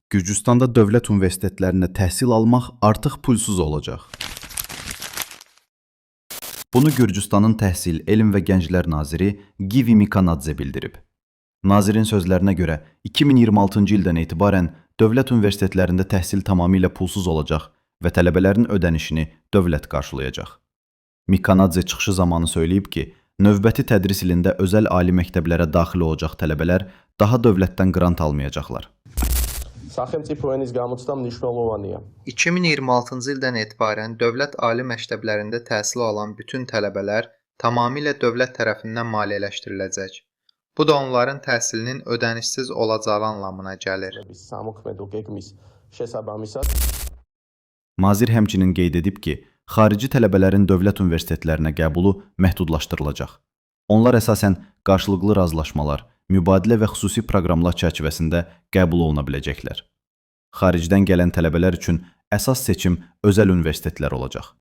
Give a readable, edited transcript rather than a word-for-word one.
Gürcüstanda dövlət universitetlərində təhsil almaq artıq pulsuz olacaq. Bunu Gürcüstanın Təhsil, Elm və Gənclər naziri Givi Mikanadze bildirib. Nazirin sözlərinə görə 2026-cı ildən etibarən dövlət universitetlərində təhsil tamamilə pulsuz olacaq və tələbələrin ödənişini dövlət qarşılayacaq. Mikanadze çıxışı zamanı söyləyib ki, növbəti tədris ilində özəl ali məktəblərə daxil olacaq tələbələr daha dövlətdən qrant almayacaqlar. სახელმწიფო ენის გამოცდა მნიშვნელოვანია. 2026-cı ildən etibarən dövlət ali məktəblərində təhsil alan bütün tələbələr tamamilə dövlət tərəfindən maliyyələşdiriləcək. Bu da onların təhsilinin ödənişsiz olacağı anlamına gəlir. სამოქმედო გეგმის შესაბამისად Nazir həmçinin qeyd edib ki, xarici tələbələrin dövlət universitetlərinə qəbulu məhdudlaşdırılacaq. Onlar əsasən qarşılıqlı razılaşmalar, mübadilə və xüsusi proqramlar çərçivəsində qəbul oluna biləcəklər. Xaricdən gələn tələbələr üçün əsas seçim özəl universitetlər olacaq.